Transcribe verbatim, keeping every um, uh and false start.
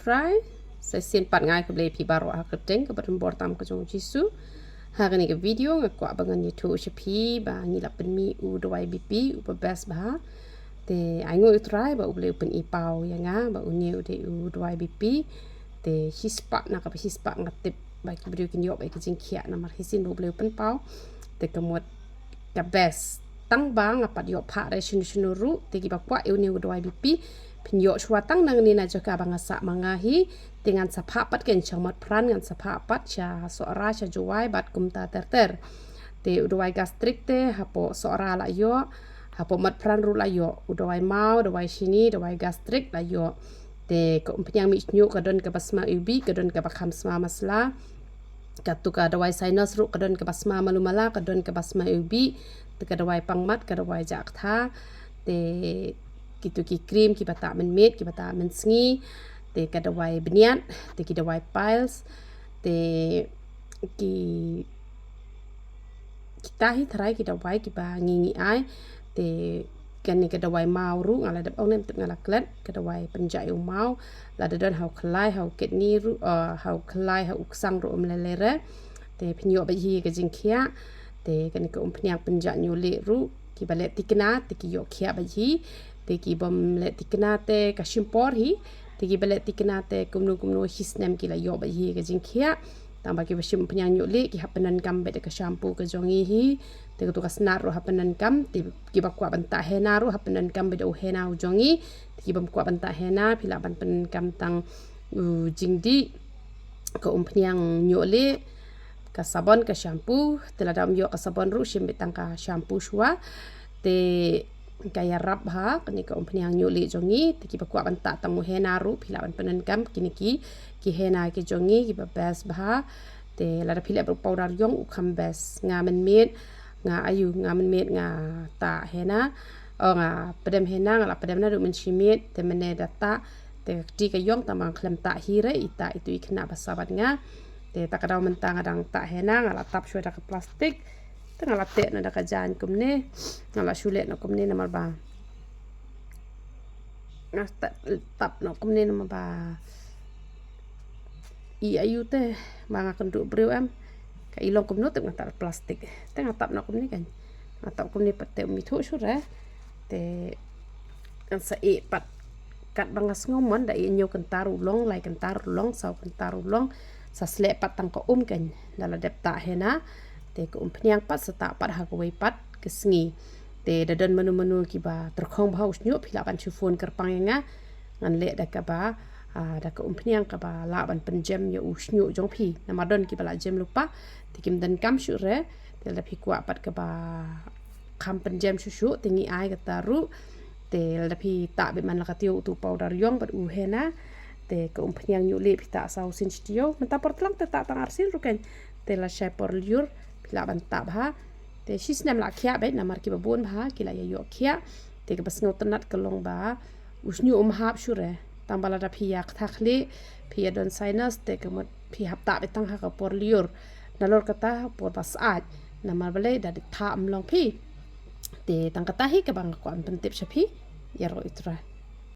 Trai, sa shisien pat nga ai khublei phi baroh ha ka kyrteng kaba donbor tam ka jong u Jisu. Ha kane ka video nga kwah ba ngan ïathuh sha phi ba ngi la pynmih u dawai B P uba best bha. Te ai nguh ïa u Trai ba U Blei u pyni paw ïa nga ba une u dei u dawai B P. Te shispah na kaba shispah nga tip ba ki briew kin ïoh ba ïa ka jingkhiah namar shisien ba U Blei u pynpaw. Te ka mut ka best. Tang ba nga pat ïoh phah re shano shano ruh, te kiba kwah ïa une u dawai B P phin ïoh shuwa tang nangne na jaka ba nga sah ma nga hi. Te ngan sa phah pat kein sha Motphran, ngan sa phah pat sha Sohra, sha Jowai bad kumta ter ter. Te u dawai gastric te hapoh Sohra la ïoh, hapoh Motphran ruh la ïoh. U dawai maw, dawai shini, dawai gastric la ïoh. Te ka umphniang mih shñiuh ka don kaba sma iwbih, ka don kaba kham sma masla. Katto ka dawai sinus ruh ka don kaba sma malu mala, ka don kaba sma iwbih. Te ka dawai pangmat, ka dawai jakhlia. Te kito ki cream kiba tah mynmiet, kiba tah mynsngi. Te ka dawai bniat, te ki dawai piles. Te ki, kita hi tharai ki dawai kiba ngi ngi ai. Te kane ka dawai maw ruh nga la dep ong ne em tip nga la klet, ka dawai pynjah ïa u maw. Lada don ha u khlai, ha u kidney ruh, eh, ha u khlai, ha u ksang ruh um lei lei re. Te phin ïoh bha hi ka jingkhiah. Te kane ka umphniang pynjah ñiuh lieh ruh, kiba leh thikna te ki ïoh khiah bha hi. Te ki bym leh thikna te ka shim por hi. Te kiba leh thikna te kumno kumno shisnem ki la ïoh bha hi ka jingkhiah. Tang ba kiba shim umphniang ñiuh lieh ki hap pyndonkam beit da ka shampoo ka jong ngi hi. Te kato ka snar ruh hap pyndonkam, te kiba kwah ban tah henna ruh hap pyndonkam beit da u henna u jong ngi. Te kibym kwah ban tah henna phi lah ban pyndonkam tang u jingdih, ka umphniang ñiuh lieh, ka sabon, ka shampoo. Te lada ym ïoh ka sabon ruh shim beit tang ka shampoo shuwa. Te ka ïarap bha kane ka umphniang ñiuh lieh jong ngi. Te kiba kwah ban tah tang u henna ruh phi lah ban pyndonkam kine ki, ki henna ki jong ngi kiba best bha. Te lada phi leh bad u powder ïong u kham best. Nga mynmiet nga aiu, nga mynmiet nga tah henna. O, nga pdem henna, nga la pdem naduh mynshimiet, te mynne da tah. Te ka kti ka ïong tang ba nga khlem tah hi re, i tah itu i khynnah ba sah bad nga. Te ta ka daw mynta nga dang tah henna, nga la tap shuwa da ka plastik. Te nga la teh noh da ka jaiñ kumne, nga la shu leh noh kumne namar ba nga tap, tap noh kumne namar ba i aiu te ba nga kynduh briew em. Ka i long kumno te nga tah plastik. Te nga tap noh kumne kan. Nga tap kumne pat te um ithuh shuh re. Te ngan sa ïeh pat katba nga sngew mon, da ïeh hynñiew kynta ruh long, lai kynta ruh long, saw kynta ruh long. Sa sleh pat tang ka um kan. Da la dep tah henna. Te ka umphniang pat sa tah pat ha kawei pat ka sngi. Te da don mano mano kiba tyrkhong bha u shñiuh phi lah ban shu phone kyrpang ïa nga. Ngan leh da kaba, ah, da ka umphniang kaba lah ban pynjem ïa u shñiuh jong phi. Namar don kiba lah jem lypa te kim donkam shuh re. Te lada phi kwah pat kaba kham pynjem shuh shuh te ngi ai kata ruh. Te lada phi tah beit man la ka taïew utu powder ïong bad u henna. Te ka umphniang ñiuh lieh phi tah saw sien shi taïew. Mynta por tlang te tah tang ar sien ruh kan. Te lashai por lyiur phi lah ban tah bha. Te shisnem lah khiah beit namar kiba bun bha ki la ïa ïoh khiah. Te kaba sngewtynnat ka long ba u shñiuh um hap shuh re. Tang ba lada phi ïa kata khlieh, phi ïa don sinus, te ka mut phi hap tah beit tang ha ka por lyiur. Nalor kata por ba syaid. Namar balei da dei tah um long phi. Te tang kata hi kaba nga kwah ban pyntip sha phi. Ïaroh ïa u Trai.